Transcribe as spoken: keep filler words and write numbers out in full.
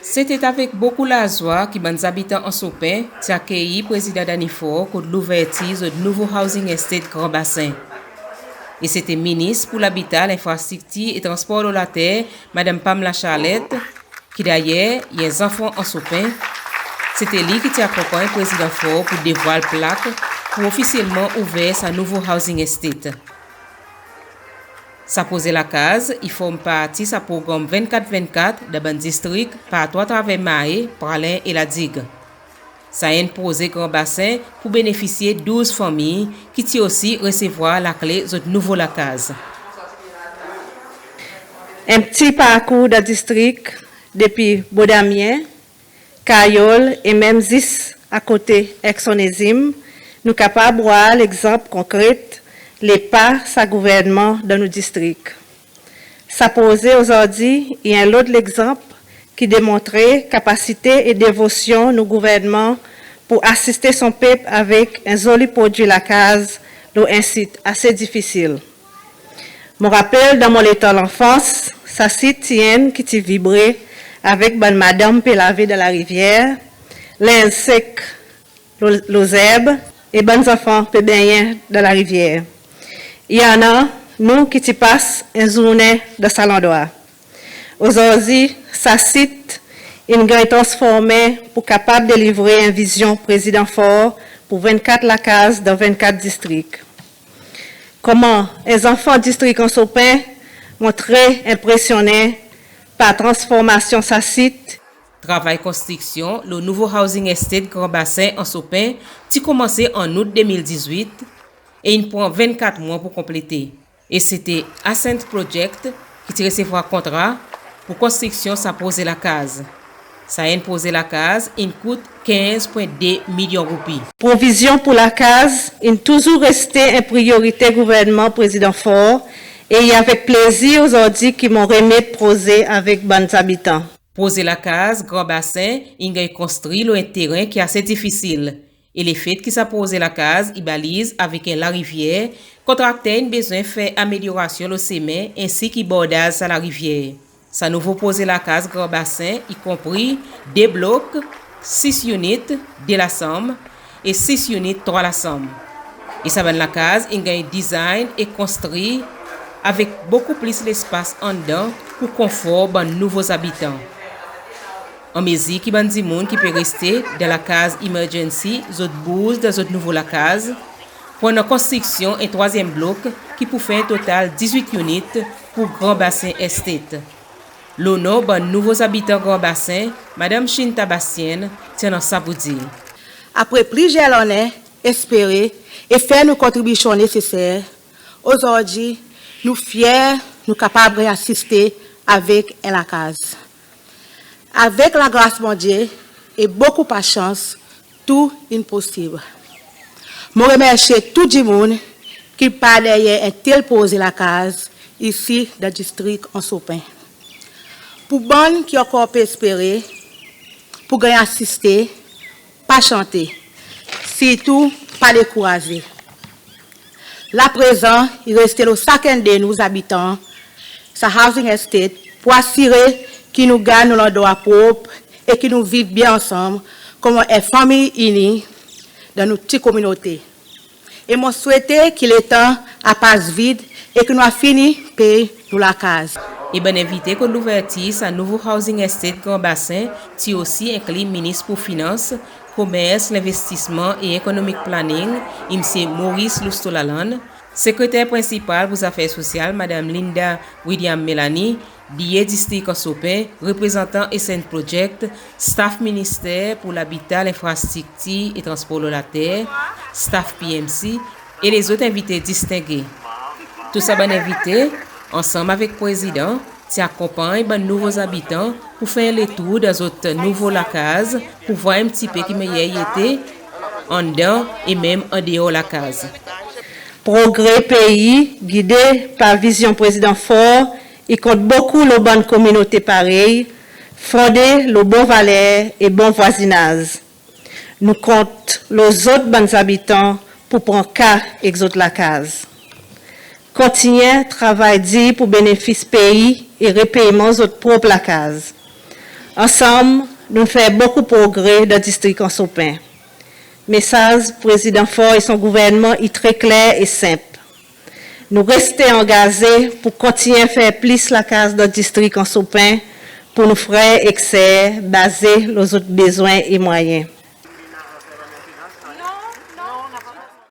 Se ti avek bokou lazwa ki bann zabitan Anse Aux Pins ti akeyi Prezidan Danny Faure kot louvertir zot nouvo housing estate Grand Bassin. E se ti Minis pour Labita, Lenfrastriktir e Transpor lo Later, Madanm Pamela Charlette, ki dayer i en zanfan Anse Aux Pins, se ti li ki ti akonpanny Prezidan Faure pour devwal plak pour ofisyelman ouver sa nouvo housing estate. Sa proze lakaz i form parti sa progranm vennkat vennkat dan bann distrik partou atraver Mahé, Praslin e La Digue. Sa enn proze Grand Bassin pour benefisye douz fanmir ki ti osi resevwar lakle zot nouvo lakaz. En pti parkour dan distrik depi Baie Damien, Kayol e menm zis akote Aix-en-Onezime, nou kapab war legzanp konkret lepa sa gouvernman dan nou distrik. Sa proze ozordi i en lot legzanp ki demontre kapasite e devosyon nou gouvernman pour asiste son pep avek en zoli prodwi lakaz lo en sit ase difisil. Mon rapel dan mon letan lanfans, sa sit ti enn ki ti vibre avek bann madanm pe lave dan larivyer, lenz sek lo, lo zerb e bann zanfan pe bennyen dan larivyer. I annan nou ki ti pas en zournen dan sa landrwa. Ozordi, sa sit in ganny transformen pour kapab delivre en vizyon Prezidan Faure pour vennkat lakaz dan vennkat distrik. Konman en zanfan distrik Anse Aux Pins, mon tre enpresyonnen par transformasyon sa sit. Travay konstriksyon lo nouvo housing estate Grand Bassin Anse Aux Pins ti konmanse an Out de mil dizwit e in pran vennkat mwan pour konplete. E se ti Ascent Project ki ti resevwar kontra pour konstriksyon sa proze lakaz. Sa enn proze lakaz in kout kenz pwen de milyon roupi. Provizyon pour lakaz in touzour reste en priyorite gouvernman Prezidan Faure e i avek plezir ozordi ki mon remet proze avek bann zabitan. Proze lakaz Grand Bassin in ganny konstri lo en teren ki ase difisil. E lefet ki sa proze lakaz i baliz avek en larivyer, kontrakter in bezwen fer amelyorasyon lo semen ensi ki bordaz sa larivyer. Sa nouvo proze lakaz Grand Bassin i konpri de blok, sis init, de lasanm, e sis init, trwa lasanm. E sa bann lakaz in ganny design e konstri avek bokou plis lespas anndan pour konfor bann nouvo zabitan. Anmezir ki bann dimoun ki pe reste dan lakaz emergency zot bouz dan zot nouvo lakaz, pou annan konstriksyon en trwazyenm blok ki pou fer en total dizwit init pour Grand Bassin Estate. Lo non bann nouvo zabitan Grand Bassin, Madanm Chinta Bastienne ti annan sa pou dir. Apre plizyer lannen espere e fer nou kontribisyon neseser, ozordi nou fyer nou kapab ganny asiste avek en lakaz. Avek lagras Bondye e bokou pasyans, tou in posib. Mon remersye tou dimoun ki par deryer en tel proze lakaz isi dan distrik Anse Aux Pins. Pou bann ki ankor pe espere pour ganny asiste, pa sante, sirtou pa dekouraze. La prezan i reste lo sakenn de nou zabitan sa housing estate pour asire ki nou gard nou landrwa prop e ki nou viv byen ansanm konman en fanmir ini dan nou pti kominote. E mon swete ki letan a pas vit e ki nou a fini pey nou lakaz. E bann envite kot louvertir sa nouvo housing estate Grand Bassin ti osi enkli Minis pour Finans, Komers, Lenvestisman e Economic Planning, Msye Maurice Loustau-Lalanne, Sekreter Prensipal pour Zafer Sosyal, Madanm Linda William Melanie, D A distrik Anse Aux Pins, reprezantan Ascent Project, staff Minister pour Labita, Lenfrastriktir e Transpor lo Later, staff P M C e lezot envite distenge. Tou sa bann envite, ansanm avek Prezidan, ti akonpanny bann nouvo zabitan pour fer en letour dan zot nouvo lakaz pour vwar en pti pe ki mannyer i ete anndan e menm andeor lakaz. Progre pei gide par vizyon Prezidan Faure i kont bokou lo bann kominote parey, fonde lo bon valer e bon vwazinaz. Nou kont lo zot bann zabitan pour pran ka ek zot lakaz. Kontinyen travay dir pour benefis pei e repeyman zot prop lakaz. Ansanm nou'n fer bokou progre dan distrik Anse Aux Pins. Mesaz Prezidan Faure e son Gouvernman i tre kler e senp. Nou reste angaze pour kontinyen fer plis lakaz dan distrik Anse Aux Pins pour nou frer ek ser baze lo zot bezwen e mwayen.